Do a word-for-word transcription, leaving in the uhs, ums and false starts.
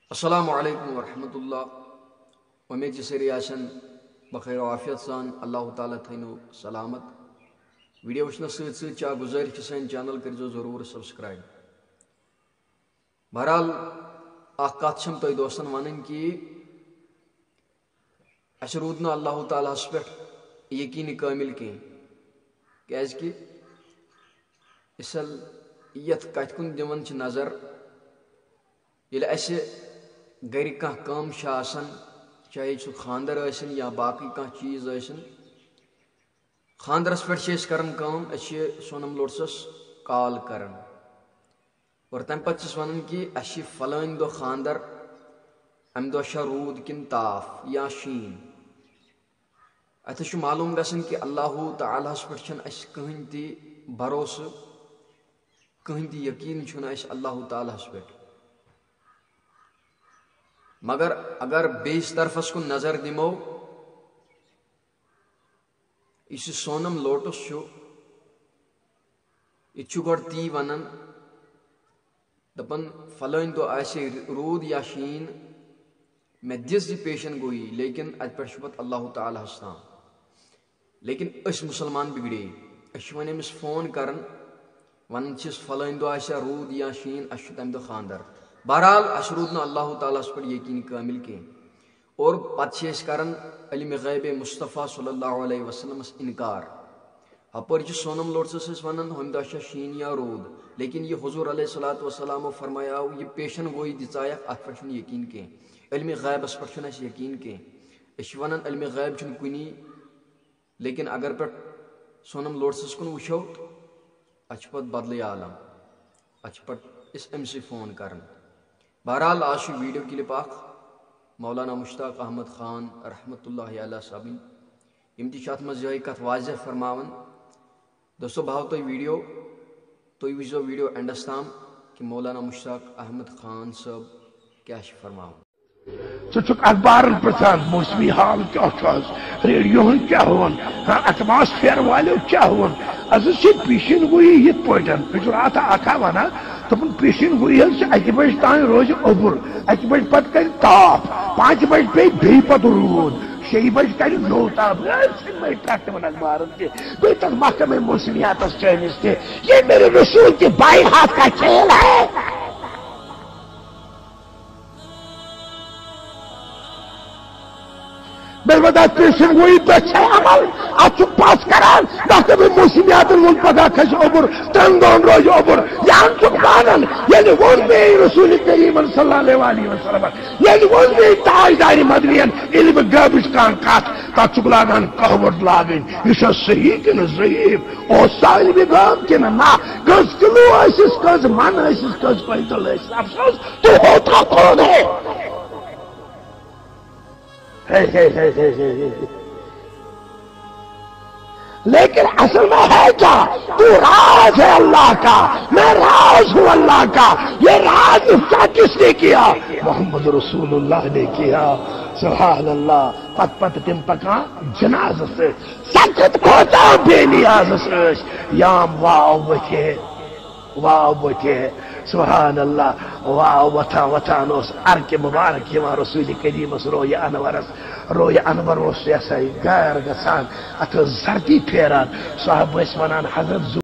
السلام علیکم ورحمۃ اللہ۔ وۄمید چھِ سٲری آسن بخیر و عافیت سان۔ اللہ تعالیٰ تھٲینو سلامت۔ ویڈیو وٕچھنس سۭتۍ سۭتۍ چھِ اکھ گُزٲرِش کہِ سٲنۍ channel کٔرۍزیو ضروٗر subscribe۔ بہرحال، اکھ کتھ چھم تۄہہِ دوستن ونٕنۍ کہِ اسہِ روٗد نہٕ اللہ تعالیٰ ہس پٮ۪ٹھ یقین کٲمل کینٛہہ، کیازِ کہِ اصل یتھ کتھِ کُن دِوان چھِ نظر، ییٚلہِ اسہِ گرِ کانٛہہ کٲم چھِ آسان، چاہے سُہ خانٛدر ٲسِن یا باقٕے کانٛہہ چیٖز ٲسِن، خانٛدرس پٮ۪ٹھ چھِ أسۍ کران کٲم، أسۍ چھِ سونم لوٹسس call کران اور تمہِ پتہٕ چھِس ونان کہِ اسہِ چھِ فلٲنۍ دۄہ خانٛدر، امہِ دۄہ چھا روٗد کِنہٕ تاپھ یا شیٖن۔ اتھس چھُ معلوم گژھان کہِ اللہ تعالیٰ ہس پٮ۪ٹھ چھُنہٕ اسہِ کٕہٕنۍ تہِ بھروسہٕ، کٕہٕنۍ تہِ یقین چھُنہٕ اسہِ اللہ تعالیٰ ہس پٮ۪ٹھ۔ مگر اگر بیٚیِس طرفس کُن نظر دِمو، یُس یہِ سونم لوٹس چھُ، یہِ تہِ چھُ گۄڈٕ تی ونان، دپان، فلٲنۍ دۄہ آسہِ روٗد یا شیٖن، مےٚ دِژ یہِ پیشن گویی، لیکن اتہِ پٮ۪ٹھ چھُ پتہٕ اللہ تعالیٰ ہس تام۔ لیکن أسۍ مسلمان بگڑے، أسۍ چھِ وۄنۍ أمِس فون کران، ونان چھِس، فلٲنۍ دۄہ آسہِ ہا روٗد یا شیٖن، اسہِ چھُ تمہِ دۄہ خانٛدر۔ بہرحال، اسہِ روٗد نہٕ اللہ تعالیٰ ہس پٮ۪ٹھ یقین کٲمل کینٛہہ۔ اور پتہٕ چھِ أسۍ کران علم غیب مصطفیٰ صلی اللہ علیہ وسلمس انکار۔ ہپٲرۍ چھِ سونم لوٹسس أسۍ ونان، ہُمہِ دۄہ چھا شیٖن یا روٗد، لیکن یہِ حضور علیہ الصلوۃ والسلامو فرمایاو، یہِ پیشن گویی دِژایکھ، اتھ پٮ۪ٹھ چھُنہٕ یقین کینٛہہ، علم غیبس پٮ۪ٹھ چھُنہٕ اسہِ یقین کینٛہہ۔ أسۍ چھِ ونان علم غیب چھُنہٕ کُنی، لیکن اگر پٮ۪ٹھ سونم لوٹسس کُن وٕچھو، اتھ چھُ پتہٕ بدلٕے عالم، اتھ چھُ پتہٕ أسۍ أمسٕے فون کران۔ بہرحال، آز چھُ ویڈیو کلپ اکھ مولانا مشتاق احمد خان رحمتہ اللہ علیہ صٲبٕنۍ، یِم تہِ چھِ اتھ منٛز یِہوٚے کتھ واضح فرماوان۔ دوستو، بہٕ ہاوٕ تۄہہِ ویڈیو، تُہۍ وٕچھزیو ویڈیو اینڈس تام کہِ مولانا مشتاق احمد خان صٲب کیٛاہ چھِ فرماوان۔ ژٕ چھُکھ اخبارن پرژھان موسمی حال کیٛاہ چھُ آز، ریڈیوہن کیٛاہ ووٚن، ہاں، ایٹماسفیئر والیو کیٛاہ ووٚن۔ از چھِ پیشن گویی یِتھ پٲٹھۍ، بہٕ چھُس راتھا اکھا ونان، دوٚپُن، پیشن گویی حظ چھِ اکہِ بجہِ تام روزِ اوٚبُر، اکہِ بجہِ پتہٕ کرِ تاپھ، پانٛژِ بجہِ پیٚیہِ بیٚیہِ پتہٕ روٗد، شیٚیہِ بجہِ کرِ نوٚو تاپھ۔ ہے، ژھٕنۍ مےٚ ٹرٛٹھ تِمن اخبارن تہِ، بیٚیہِ تتھ محکمے موسمیاتس چٲنِس تہِ۔ یہ میرے رسول کے بھائی ہاتھ کا کھیل ہے۔ بلبدات پیشن گویی پٮ۪ٹھ چھے عمل، اتھ چھُ پس کران، ڈاکٹر بن موسمیاتن ووٚن پگاہ کھسہِ اوٚبُر، ترٛٮ۪ن دۄہن روزِ اوٚبُر، یہِ اَن چھُکھ مانان، ییٚلہِ ووٚن مے رسول کریمن صلی اللہ علیہ وسلم، ییٚلہِ ووٚن مے تاجدارِ مدنین، ییٚلہِ بہٕ غٲبٕچ کانٛہہ کتھ، تتھ چھُکھ لاگان کہوٹ لاگٕنۍ، یہِ چھا صحیح کِنہٕ ضعیف؟ اوس سالمہِ گام کِنہٕ نہ؟ کٔژ کِلوٗ ٲسِس، کٔژ من ٲسِس، کٔژ کوینٹل ٲسِس؟ افسوس، تو ہوتا کون ہے؟ ہے، ہے، ہے۔ لیکن اصل میں ہے کیا؟ تو راز ہے اللہ کا، میں راز ہوں اللہ کا۔ یہ راز افشا کس نے کیا؟ محمد رسول اللہ نے کیا۔ سبحان اللہ۔ پت پت تم پکان جنازس سۭتۍ۔ سخت کھوژان بے نیازس ٲسۍ۔ یام واو ؤتھے، واو ؤتھے۔ سبحان اللہ۔ واو وۄتھان وۄتھان اوس عرقہِ مبارک یِوان رسول کریمس رویہِ انورس۔ رویہِ انور اوس یہِ ہسا یہِ غیر گژھان۔ اتھ ٲس زردی پھیران۔ صحابہٕ ٲسۍ ونان، حضرت